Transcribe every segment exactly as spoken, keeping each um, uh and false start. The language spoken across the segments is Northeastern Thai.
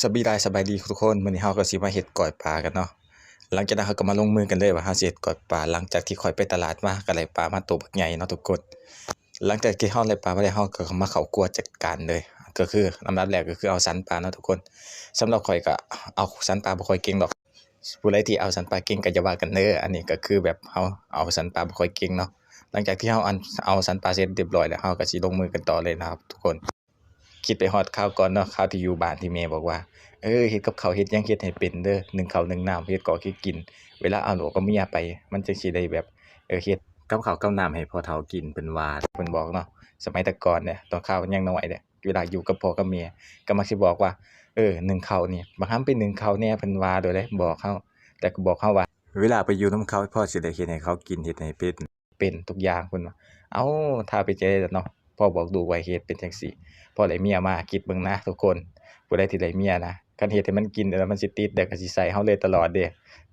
สบายดี สบายดีทุกคน มื้อนี้เฮาก็สิมาเฮ็ดก้อยปลากันเนาะ หลังจากนั้นเฮาก็มาลงมือกันเลยว่าเฮาสิเฮ็ดก้อยปลา หลังจากที่ข้อยไปตลาดมา ก็ได้ปลามาโตบักใหญ่เนาะทุกคน หลังจากที่เฮาได้ปลามาแล้ว เฮาก็มาเข้าครัวจัดการเลย ก็คืออันดับแรกก็คือเอาสันปลาเนาะทุกคน สำหรับข้อยก็เอาสันปลาบ่ค่อยเก่งดอก ผู้ใดที่เอาสันปลาเก่งก็อย่าว่ากันเด้อ อันนี้ก็คือแบบเฮาเอาสันปลาบ่ค่อยเก่งเนาะ หลังจากที่เฮาอัน เอาสันปลาเสร็จเรียบร้อยแล้ว เฮาก็สิลงมือกันต่อเลยนะครับทุกคน คิดไปฮอดคราวก่อนเนาะ คราวที่อยู่บ้านที่แม่บอกว่า เออ เฮ็ดกับข้าวเฮ็ดหยังเฮ็ดให้เป็นเด้อ นึ่งข้าวนึ่งน้ำ เฮ็ดกอกเฮ็ดกิน เวลาเอาลูกกับเมียไป มันจั่งสิได้แบบ เออ เฮ็ดกับข้าวกับน้ำให้พ่อเฒ่ากิน เพิ่นว่า เพิ่นบอกเนาะ สมัยแต่ก่อนเนี่ย ตอนข้าวยังน้อยเนี่ย เวลาอยู่กับพ่อกับแม่ ก็มักสิบอกว่า เออ นึ่งข้าวนี่ บักหำไปนึ่งข้าวแหน่ เพิ่นว่าโดยเด้ บอกเฮา แต่ก็บอกเฮาว่า เวลาไปอยู่นำเขา พ่อสิได้เฮ็ดให้เขากิน เฮ็ดให้เป็น เป็นทุกอย่าง เพิ่นว่า เอ้า ถ้าเป็นจั่งใดล่ะเนาะ พ่อบอกลูกว่าเฮ็ดเป็นจั่งซี้ พ่อได้เมียมา คิดเบิ่งนะทุกคน ผู้ใดที่ได้เมียนะ คันเฮ็ดให้มันกินแล้วมันสิติด แล้วก็สิใส่เฮาเลยตลอดเด้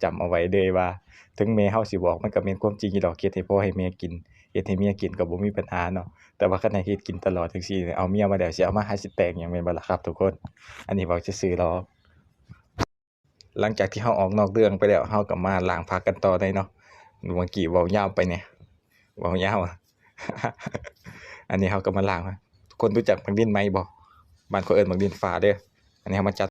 จำเอาไว้เด้อว่า ถึงแม่เฮาสิบอก มันก็แม่นความจริงอยู่ดอก เฮ็ดให้พ่อให้แม่กิน เฮ็ดให้เมียกินก็บ่มีปัญหาเนาะ แต่ว่าคันให้เฮ็ดกินตลอดจั่งซี้ เอาเมียมาแล้วสิเอามาหาสิแต่งหยัง แม่นบ่ล่ะครับทุกคน อันนี้เว้าซื่อๆดอก หลังจากที่เฮาออกนอกเรื่องไปแล้ว เฮาก็มาล้างผักกันต่อเลยเนาะ เมื่อกี้เว้ายาวไปเนี่ย เว้ายาวอะ อันนี้เฮาก็มาล้าง ทุกคนรู้จักหมากดินไหมบ่ บ้านข้อยเอิ้นหมากดินฟ้าเด้อ อันนี้เฮามาจัด